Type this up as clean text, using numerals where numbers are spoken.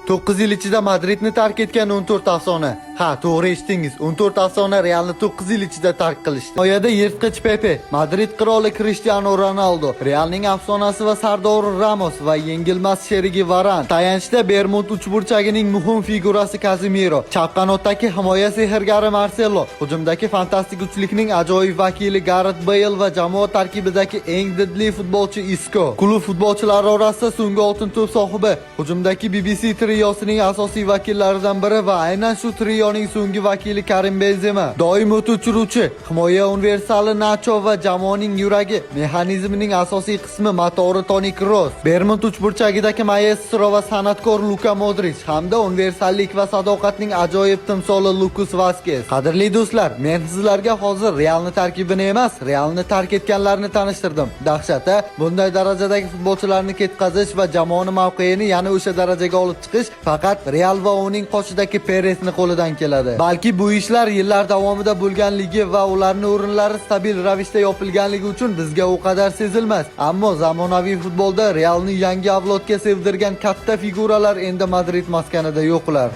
9 yil ichida Madridni tark etgan 14 afsona. Ha, to'g'ri eshitdingiz. 14 afsona Realni 9 yil ichida tark qilishdi. Himoyada yirtqich Pepe, Madrid qiroli Cristiano Ronaldo, Realning afsonasi va sardori Ramos va yengilmas sherigi Varan. Tayanchda Bermud uchburchagining muhim figurasi Casemiro, chap qanotdagi himoya sehrgari Marcelo, hujumdagi fantastik uchlikning ajoyib vakili Gareth Bale va jamoa tarkibidagi eng didli futbolchi Isco. Klub futbolchilari orasida so'nggi oltin to'p sohibi, hujumdagi BBC triosining asosiy vakillaridan biri va aynan shu trioning so'nggi vakili Karim Benzema. Doim o't o'chiruvchi, himoya universali Nacho va jamoaning yuragi, mexanizmining asosiy qismi motori Toni Kroos. Bermud uchburchagidagi maestro va san'atkor Luka Modric hamda universallik va sadoqatning ajoyib timsoli Lukas Vazquez. Qadrli do'stlar, men sizlarga hozir Realni tarkibini emas, Realni tark etganlarni tanishtirdim. Dahshat, a? Bunday darajadagi futbolchilarni ketkazish va jamoani mavqeini yana o'sha darajaga olib chiqish faqat Real va uning qoshidagi Peresni qo'lidan keladi. Balki bu ishlar yillar davomida bo'lganligi va ularning o'rinlari stabil ravishda yopilganligi uchun bizga u qadar sezilmas. Ammo zamonaviy futbolda Realni yangi avlodga sevdirgan katta figuralar endi Madrid maskanida yo'qlar.